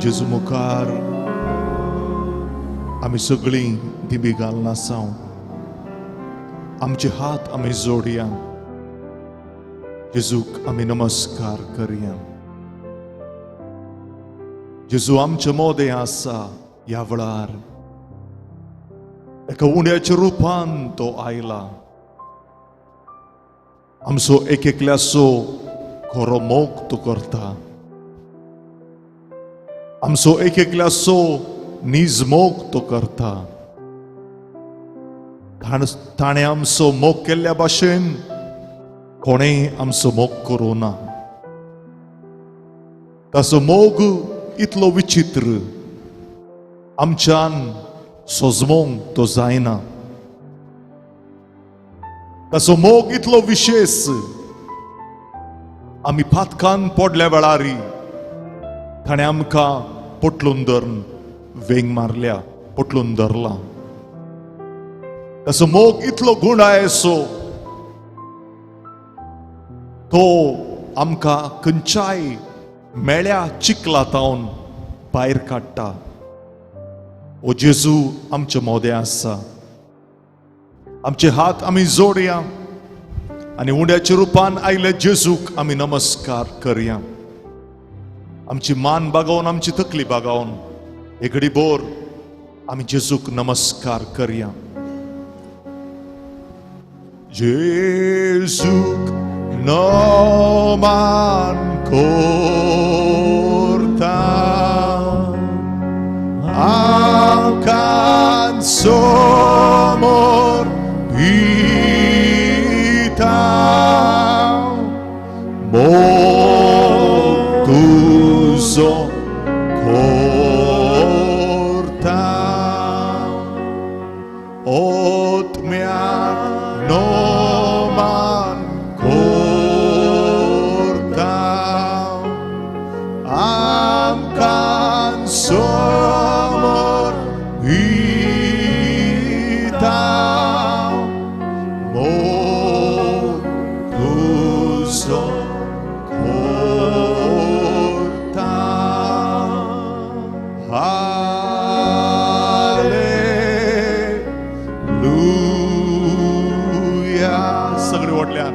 जेजू मुखार आमी सगळीं दिमी घालून आसाव. आमचे हात आमी जोडया, जेजूक आमी नमस्कार करया. जेजू आमचे मोदें आसा. ह्या वेळार एका उण्याच्या रुपान तो आयला. आमचो एक एकल्याचो खरो मोग तो करता. आमचो एक एकल्याचो नीज मोग तो करता. ताणें आमचो मोग केल्ल्या भाशेन कोणेय आमचो मोग करूं ना. ताचो मोग इतलो विचित्र, आमच्यान सोजमोंक तो जायना. ताचो मोग इतलो विशेश, आमी पातकान पडल्या वेळारी ताणें आमकां पोटलून धरून वेंग मारल्या, पोटलून धरला. ताचो मोग इतलो गुणायसो, तो आमकां खंयच्याय मेळ्या चिखला तावन भायर काडटा. ओ जेजू आमचे मोदें आसा. आमचे हात आमी जोडया आनी उंड्याच्या रुपान आयले जेजूक आमी नमस्कार करया. आमची मान बागोवन, आमची तकली बागोवन एकडे बोर आमी जेजूक नमस्कार करया. जेजूक नमान करता, आमकां समोर पिता, मोग तुजो करता, आत्म्याक नमान करता, आमकां समोर पिता, मोग तुजो करता. हालेलुया. सगळे व्हडल्यान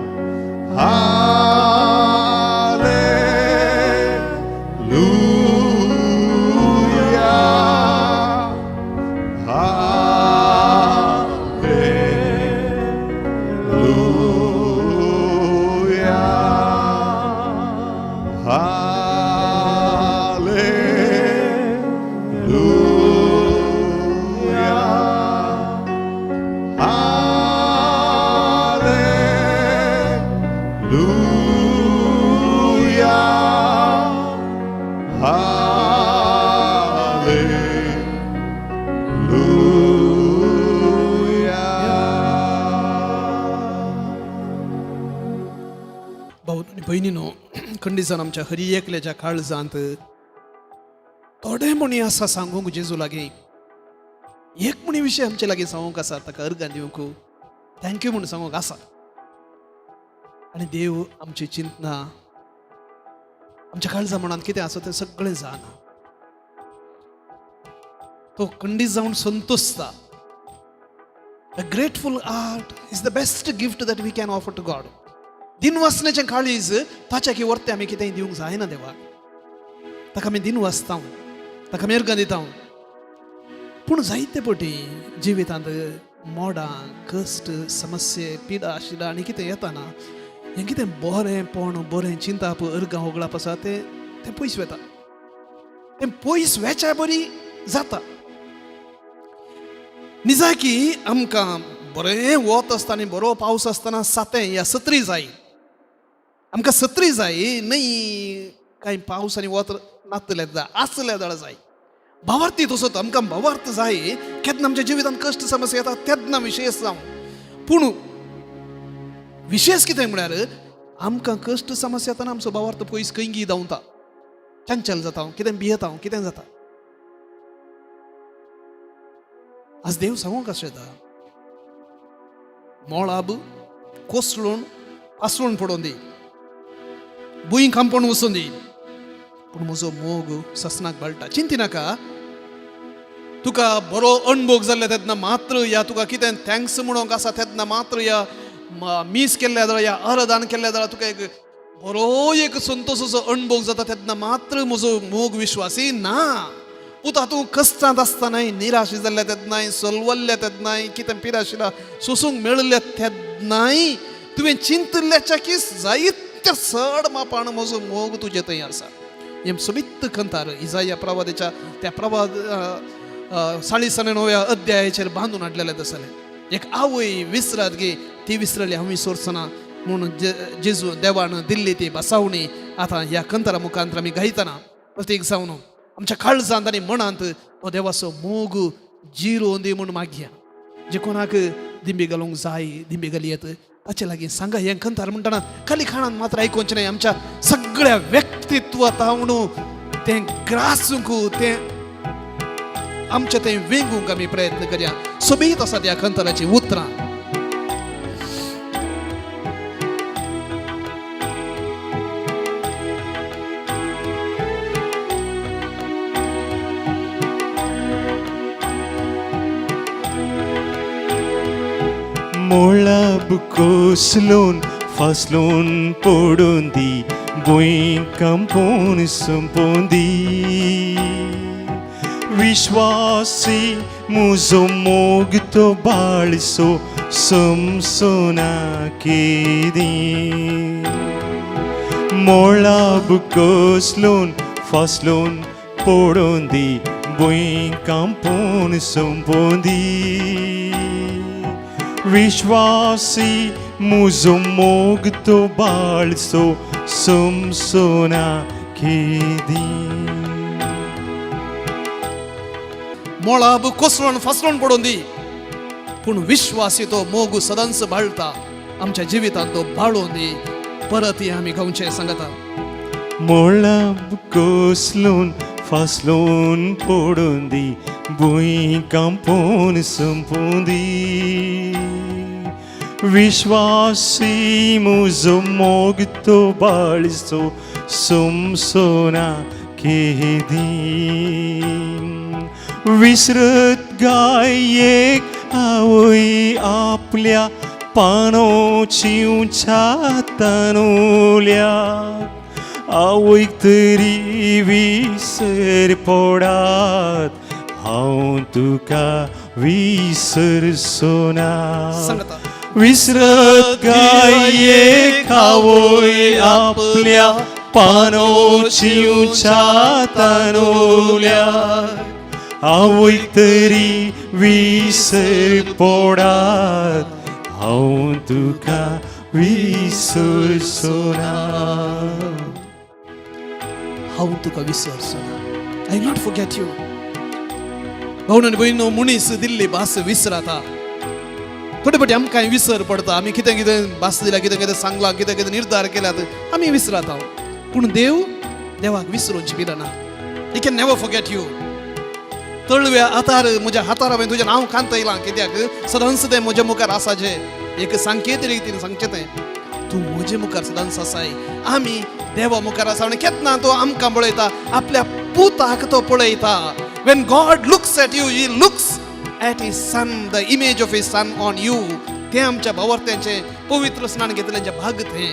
hallelujah, hallelujah, hallelujah, hallelujah, hallelujah. भाऊ आनी भयणीनो, खंडीसान आमच्या हरी एकल्याच्या काळजांत थोडे म्हणी आसा सांगूंक जेजू लागीं. एक म्हणी विशय आमचे लागीं सांगूंक आसा, ताका अर्गां दिवंक, thank you म्हूण सांगूंक आसा. आनी देव आमची चिंतना, आमच्या काळजा मनांत कितें आसा तें सगळें जाणा. तो खंडीत जावन संतोषता. A grateful heart is the best gift that we can offer to God. दिनवासण्याचें काळीज, ताच्या की वर्ते आमी कितेंय दिवंक जायना देवाक. ताका आमी दिनवासता, ताका आमी अर्गां दिता. पूण जायते पटी जिवितांत मोडां, कश्ट, समस्ये, पिडा शिडा आनी कितें येताना हें कितें बरेंपण, बरें चिंताप, अर्गां होगळाप आसा तें तें पयस वता. तें पयस वेच्या बरी जाता. निजाकी आमकां बरें वत आसतना आनी बरो पावस आसतना सातें या सत्री जाय. आमकां सत्री जाय न्हय. कांय पावस आनी वत नातले आसले जाल्यार जाय. भावार्थी तसोच आमकां भावार्थ जाय केन्ना आमच्या जिवितांत कश्ट समस्या येता तेन्ना विशेश जावं. पूण विशेश कितें म्हळ्यार आमकां कश्ट समस्या येतना आमचो भावार्थ पयस खंय धांवता, चंचल जाता, कितें भियेता, कितें जाता. आज देव सांगूंक आसता, मोळाब कोसळून पासळून पडून दी, भूंय कांपोवन वचून दी. पूण म्हजो मोग ससनाक बाळटा. चिंतिनाका, तुका बरो अणभोग जाल्ले तेन्ना मात्र, या तुका कितें thanks म्हणूंक आसा तेन्ना मात्र, या मीस केल्ल्या जाल्यार या अर्दान केल्ल्या जाल्यार तुका एक बरो एक संतोषाचो अणभोग जाता तेन्ना मात्र म्हजो मोग विश्वासी ना. पुता, तूं कश्टांत आसतनाय, निराश जाल्ल्या तेन्नाय, सलवल्ल्या तेन्नाय, कितें पिराशिला सोसूंक मेळिल्ल्या तेन्नाय, तुवें चिंतिल्ल्याच्या की जायत्या चड मापान म्हजो मोग तुजे थंय आसा. हें सोबीत कंतार इजाया प्रवादाच्या त्या प्रवाद 49व्या अध्यायाचेर बांदून हाडलेलें तसलें. एक आवय विसरात गे ती विसरली, हांव विसरचना म्हणून जेजू देवान दिल्ली ती बसावणी आतां ह्या कंतारा मुखांत आमी गायतना प्रतीक जावन आमच्या काळजांत आनी मनांत हो देवाचो मोग जिरोवन दी म्हूण मागया. जे कोणाक दिंबी घालूंक जाय, दिंबी घाली येत, ताचे लागीं सांगा. हें कंतार म्हणटना खाली खाणान मात्र आयकुचें न्हय, आमच्या सगळ्या व्यक्तित्वांत तें ग्रासूंक, तें आमच्या तें वेंगूंक आमी प्रयत्न करया. सोबीत आसा त्या कंताराची उतरां. मोळाब कोसलून फासलून पडून दी, भूंय कंपून संपून दी, विश्वासी मुजो मोग तो बाळसो समसोना केदी. मोळाब कोसलून फासलून पडून दी, भूंय कांपून संपून दी, विश्वासी मुजो मोग तो बाळसो समसोना केदी. मोळाब कोसळून फासळून पडून दी, पूण विश्वासी तो मोग सदांच बाळटा. आमच्या जिवितांत तो बाळून दी. परत हे आमी गावचें सांगता. मोळाब कोसलून फासलून पडून दी, भूंय कांपून संपून दी, विश्वासी मुजो मोग तो बाळसो समसोना केदी. विसरत गाय एक आवय आपल्या पानोची उंचा तानुल्या, आवयक तरी विसर पडात, हांव तुका विसरचो ना. सांगता. विसरत गाय एक आवय आपल्या पानोची उंचा तानुल्या, आवयक तरी विसर पडात, हांव तुका विसरचो ना. हांव तुका विसरचो ना. I not forget you. भावण आनी भयणो, मनीस दिल्ली भास विसराता. थोडे फावटी आमकां विसर पडटा. आमी कितें कितें भास दिल्या, कितें कितें सांगलां, कितें कितें निर्धार केल्यात, आमी विसराता. पूण देव, देवाक विसरूंची Pirna. He can never forget you. तळव्या हातार, म्हज्या हातार हांवें तुजें नांव कांतयलां, कित्याक सदांच तें म्हज्या मुखार आसा. जें एक सांकेत रितीन सांगचें तें, तूं म्हजे मुखार सदांच आसाय. आमी देवा मुखार आसा आनी केन्ना तो आमकां पळयता, आपल्या पुताक तो पळयता. When God looks at you, he looks at his son, the image of his son on you. तें आमच्या भावार्थ्यांचें पवित्र स्नान घेतल्याचें भाग तें.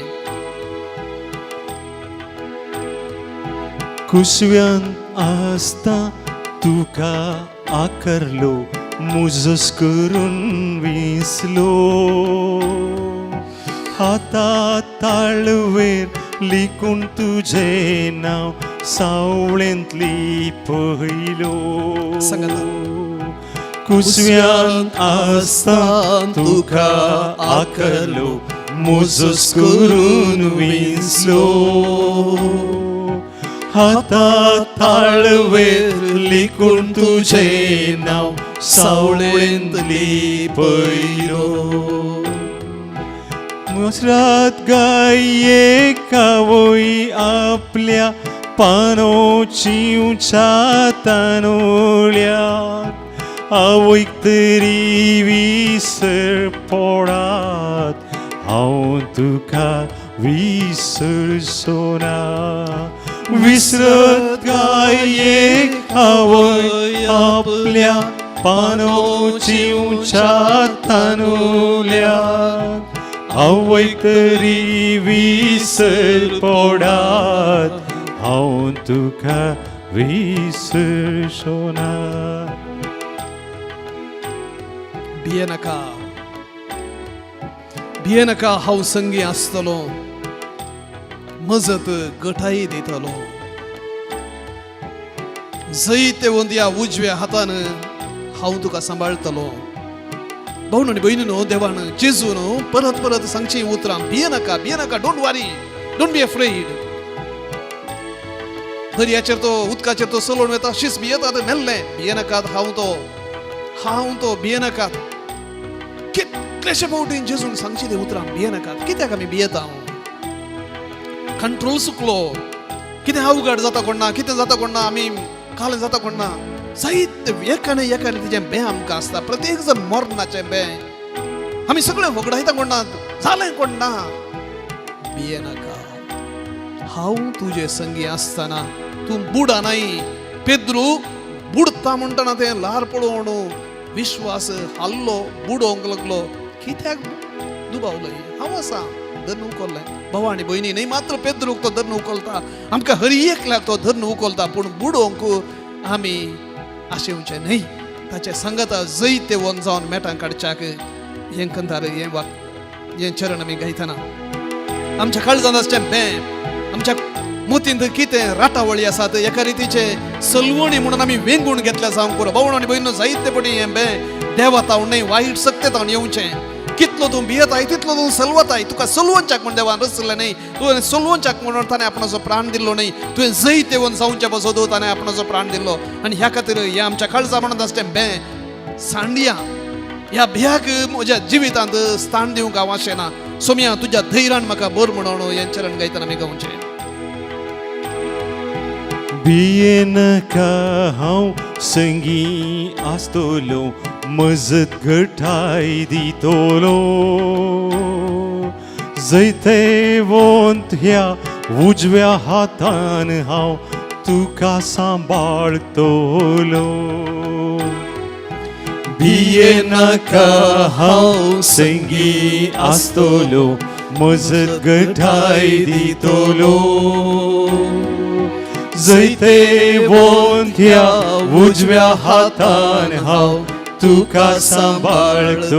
कुसव्यान आसता तुका आकरलो, मुजस करून विसलो, हाता ताळवेर लिखून तुझे नांव सावळेंतली पयलो. सांगात. कुसव्यान आसता तुका आकरलो, मुजस करून विसलो, हाता ताळवेर लिखून तुझे नांव सावळेंतली पयलो. मुसरात गाये कावय आपल्या पानोची उंचा तानुल्या, आवयक तरी विसर पडात, हांव तुका विसरचो ना. विसरत काय एक आवय आपल्या पानोची उंचा तानुल्याक आवय तरी विसर पडात हांव तुका विसरचो ना. भिये नाका, भिये नाका, हांव संगी आसतलो, मजत गठाई दितलो. जैते वंदया उजव्या हातान हांव तुका सांबाळटलो. भावन आनी भयणीनो, देवान जेजून परत परत सांगची उतरां, भिये नाका, भिये नाका, don't worry, don't be afraid. दर्याचेर तो उदकाचेर तो चलोवन वता, शीस भियेतात मेल्लें, भिये नाकात, हांव तो, हांव तो, भिये नाकात. कितलेशे फावटी जेजून सांगची ते उतरां, भिये नाकात. कित्याक आमी भियेता? कंट्रोल चुकलो, कितें अवघड जाता कोण ना, कितें जाता कोण ना, आमी काल जाता कोण ना, जायते एकाने एका रितीचें बें आमकां आसता. प्रत्येक जण मरणाचें बें आमी सगळें होगडायता कोण ना, जालें कोण ना. भिये नाका, हांव तुजे संगी आसतना तूं बुडा नाय. पेद्रू बुडता म्हणटना तें ल्हार पळोवन विश्वास हाल्लो, बुडोवंक लागलो. कित्याक दुबावलो? हांव आसा, धरून उखल्लें. भाव आनी भयणी, न्हय मात्र पेद्रूक तो धरून उखलता, आमकां हर एकल्याक तो धरून उखलता. पूण बुडोवंक आमी आशेवचें न्हय. ताचे सांगाता जैते वन जावन मेटां काडच्याक हें कंतार, हें वाक, हें चरण आमी गायतना आमच्या काळजांत आसचें बें, आमच्या मतींत कितें राटावळी आसात, एका रितीचे सलवणी म्हणून आमी वेंगून घेतल्या जावंक पुरो. भावण आनी भयणीनो, जायते पटी हें बें देवा तावन न्हय, वायट सक्ते तावन येवचें. कितलो तूं भियेताय तितलो तूं सलवताय. तुका सलवंच्याक म्हण देवान रचलें न्हय, तुवें सलवंच्याक म्हणून ताणें आपणाचो प्राण दिल्लो न्हय. तुवें जैत येवन जावच्या पासत ताणें आपणाचो प्राण दिल्लो. आनी ह्या खातीर हें आमच्या काळजा म्हणत आसचें बें सांडया. ह्या भियाक म्हज्या जिवितांत स्थान दिवंक हांव आशेना. सोम्या, तुज्या धैर्यान म्हाका बर म्हणून हें चरण गायतना आमी गावचें. भिये नाका, हांव संगी आसतलो, मजत घटाय दितलो. जैतेवंत ह्या उजव्या हातान हांव तुका सांबाळतलो. भिये नाका, हांव संगी आसतलो, मजत घटाय दितलो. जैतेवंत ह्या उजव्या हातान हांव तुका सांबाळतलो.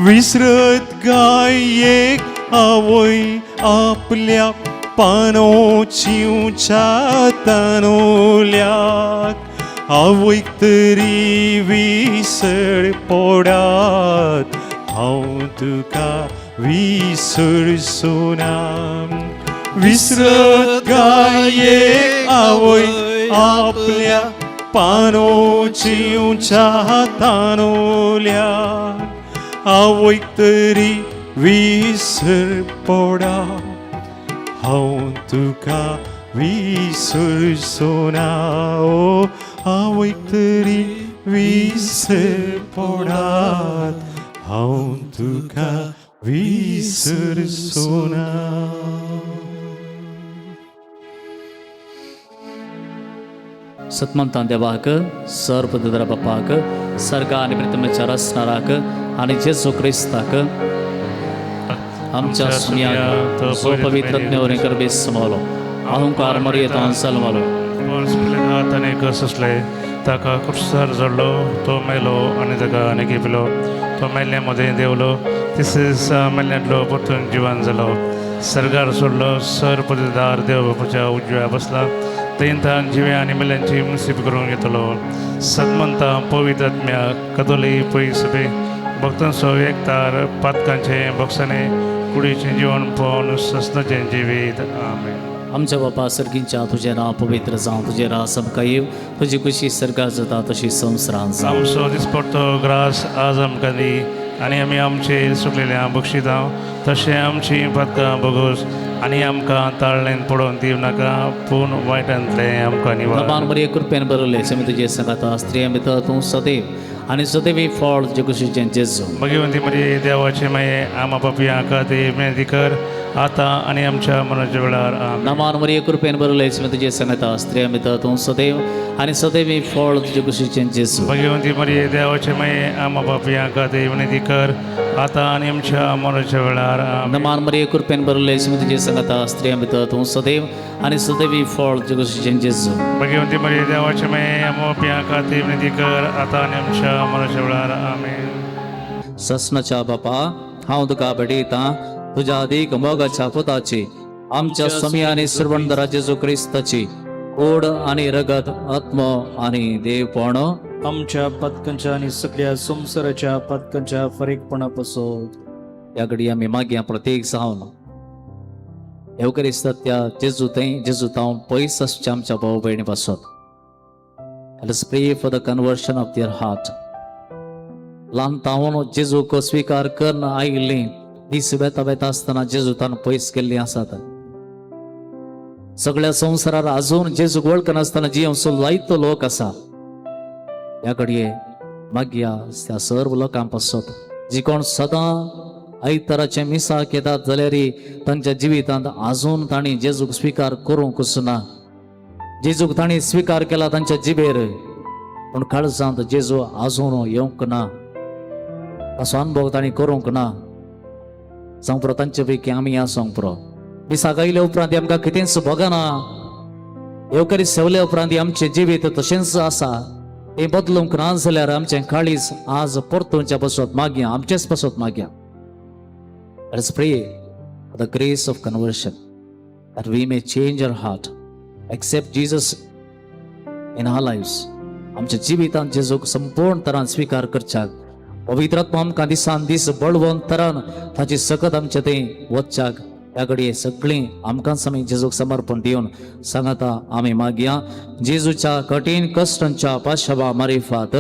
विसरत गाय एक आवय आपल्या पानोची उंचा तानुल्याक आवयक तरी विसर पडात हांव तुका विसरचो ना. विसरत गाय आवय आपल्या पानोची उंचा तानुल्याक आवयक तरी विसर पडा हांव तुका विसरचो ना. ओ आवयक तरी विसर पडात हांव तुका विसरचो ना. सतमंतान देवाक, सर्वदर बापाक, सर्गा आनी प्रथमेच्या रसणाराक आनी जेजू क्रिस्ताक आमच्या सुमयाक जो पवित्र ज्ञान करबेस समवलो, अहंकार मर्येतान जल्मलो, पोन्स पिलात आनी कसले ताका कुर्सार जडलो, तो मेलो आनी ताका आनी घेपलो. तो मेल्ल्या मदें देंवलो, तिसरे दिसा मेल्ल्यांतलो परतून जिवन जालो. सर्गार सोडलो, सर पददार देव बापाच्या उजव्या बसला, थंय जिव्या आनी मेल्यांची मुसीब करून घेतलो. सदमंता पवित्र आत्म्या कदोली पयसबे भक्तांचो एकतार पातकांचे बक्षाने कुडीचें जिवन पळोवन सस्नाचें जिवीत. आमेन. आमच्या बापा सर्गींच्या, तुजें नांव पवित्र जावं, तुजें राज आमकां येवं, तुजी खुशी सर्गात जाता तशी संवसारांत जावं. आमचो दिसपडतो ग्रास आज आमकां दी आनी आमी आमचे सुकलेल्या बक्षितां तशें आमची पातकां बगोस आनी आमकां ताळ्ळेन पडोवन दिवं नाका, पूण वायटांतलें आमकां निवार. नबान मरिये, कृपेन बरयलें, सेमी तुजे सांगाता, स्त्रियां भितर तूं सदैव आनी सदैवी फळ तुजे कुशीचें जेजू. भगवंती मरिये देवाची माये, आमा पापयां खातीर विनंती कर आतां आनी आमच्या मरणाच्या वेळार. आमेन. नमान मरिये, कृपेन भरले, तुजे सांगता, स्त्रिया भितर तूं सदैव आनी सदैवी फळ तुजे कुशीचें जेजू. भगवंती मरिये देवाची माये, आमा पापयां खातीर विनंती कर आतां आनी आमच्या मरणाच्या वेळार. आमेन. नमान मरिये, कृपेन भरले, तुजे सांगता, स्त्रिया भितर तूं सदैव आनी सदैवी फळ तुजे कुशीचें जेजू. भगवंती मरिये देवाची माये, आमा पापयां खातीर विनंती कर आतां आनी आमच्या मरणाच्या वेळार. आमेन. ससनाच्या बापा, हांव तुका भेटयतां तुज्या अदीक मोगाच्या पुताची, आमच्या स्वामी आनी सर्वंदरा जेजू क्रिस्ताची कोड आनी रगत, आत्मो आनी देवपण, आमच्या पातकांच्या आनी सगळ्या संवसाराच्या पातकांच्या फरीकपणा पासून. ह्या घडी आमी मागया प्रत्येक जावन येवकरिस्ता त्या जेजू थंय जेजू तांव पयस आसच्या आमच्या भाव भयणी पासत. Let us pray for the conversion of their heart. ल्हान तावन जेजूक स्विकार करन आयिल्ली, दीस वेता वेता आसतना जेजू तान पयस केल्ली आसात. सगळ्या संवसारार अजून जेजूक वळखनासतना जियेवचो जायतो लोक आसा. ह्या घडये मागया त्या सर्व लोकां पासत, जी कोण सदां आयताराचे मिसाक येतात जाल्यार तांच्या जिवितांत अजून तांणी जेजूक स्विकार करूंकच ना. जेजूक तांणी स्विकार केला तांच्या जिबेर, पूण काळजांत जेजू अजून येवंक ना, असो अनुभव तांणी करूंक ना. सांग पुरो, तांचे पैकी आमी आसोंक पुरो. मिसाक आयले उपरांत आमकां कितेंच भोगना, येवकरी सेवले उपरांत आमचें जिवीत तशेंच आसा, तें बदलूंक ना जाल्यार आमचें काळीज आज परतुच्या पासत मागया, आमचेच पासत मागया. Let us pray for the grace of conversion, that we may change our heart, accept Jesus in our lives. आमच्या जिवितांत जेजूक संपूर्ण तरान स्विकार करच्याक पवित्र आत्मा आमकां दिसान दीस बळवंत तरान ताची सकत आमचे थंय वचच्याक ह्या घडये सगळीं आमकांच आमी जेजूक समर्पण दिवन सांगाता आमी मागया. जेजूच्या कठीण कश्टांच्या पाशवा मारिफात,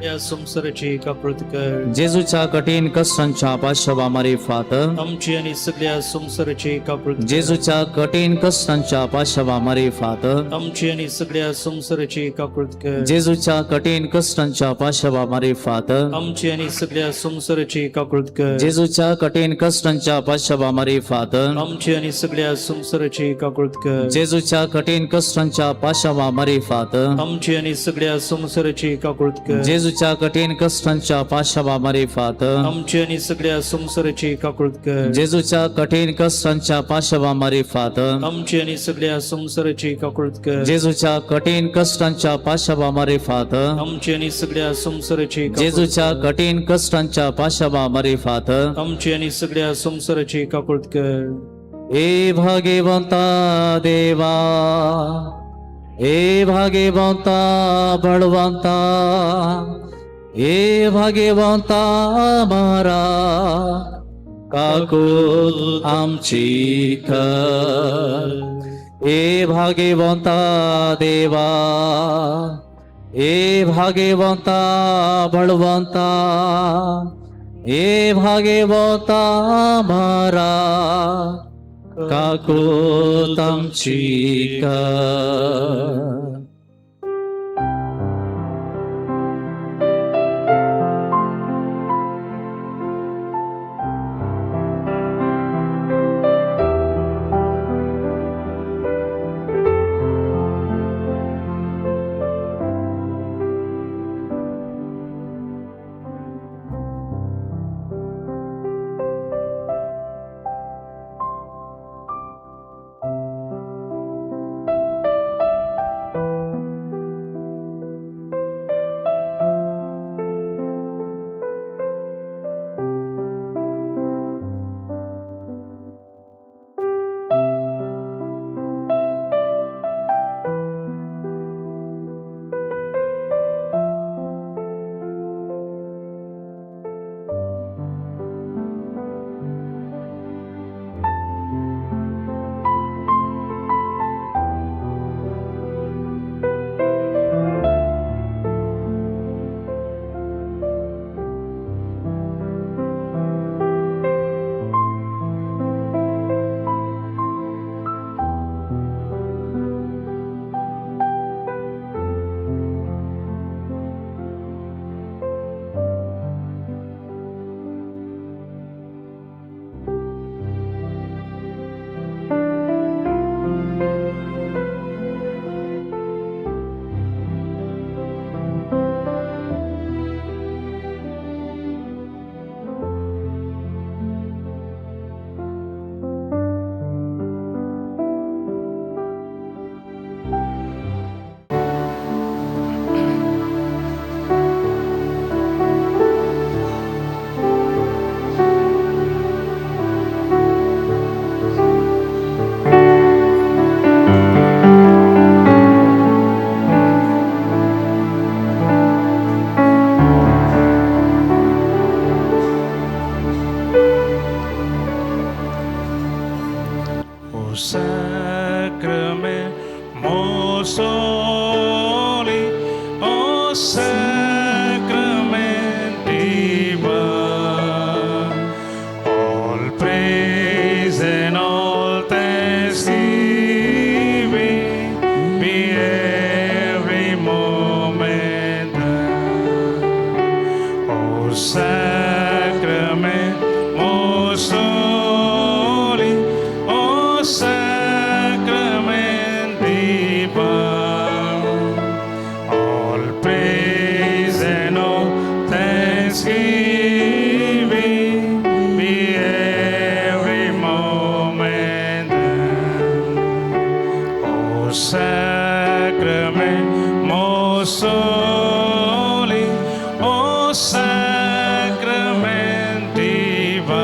या संवसाराची काकळूत कर. जेजूच्या कठीण कश्टांच्या पाशवा मारिफात, आमची आणि सगळ्या संवसाराची काकळूत कर. जेजूच्या कठीण कश्टांच्या पाशवा मारिफात, आमची आणि सगळ्या संवसाराची काकळूत कर. जेजूच्या कठीण कश्टांच्या पाशवा मारिफात, आमची आणि सगळ्या संवसाराची काकळूत कर. जेजूच्या कठीण कश्टांच्या पाशवा मारिफात, आमची आणि सगळ्या संवसाराची काकळूत कर. जेजूच्या कठीण कश्टांच्या पाशवा मारिफात, आमची आणि सगळ्या संवसाराची काकळूत कर. जेजूच्या कठीण कश्टांच्या पाशवा मारिफात, आमची आणि सगळ्या संवसाराची काकळूत कर. जेजूच्या कठीण कश्टांच्या पाशवा मारिफात, आमची आणि सगळ्या संवसाराची काकळूत कर. जेजूच्या कठीण कश्टांच्या पाशवा मारिफात, आमची आणि सगळ्या संवसाराची काकळूत जेजूच्या कठीण कश्टांच्या पाशवा मारिफात, आमची आणि सगळ्या संवसाराची काकळूत कर. हे भाग्यवंता देवा, हे भाग्यवंता बळवंता, हे भाग्यवंता मारा, काकूत आमची कर. हे भाग्यवंता देवा, हे भाग्यवंता बळवंता, हे भाग्यवंता मारा, काकूत आमची कर. Most holy, O sacrament divine. All praise and all thanksgiving be every moment thine. O sacrament most holy, O sacrament divine. All praise and all thanksgiving be every moment thine. O sacrament most holy, O sacrament divine.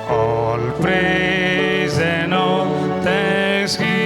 All praise and all thanksgiving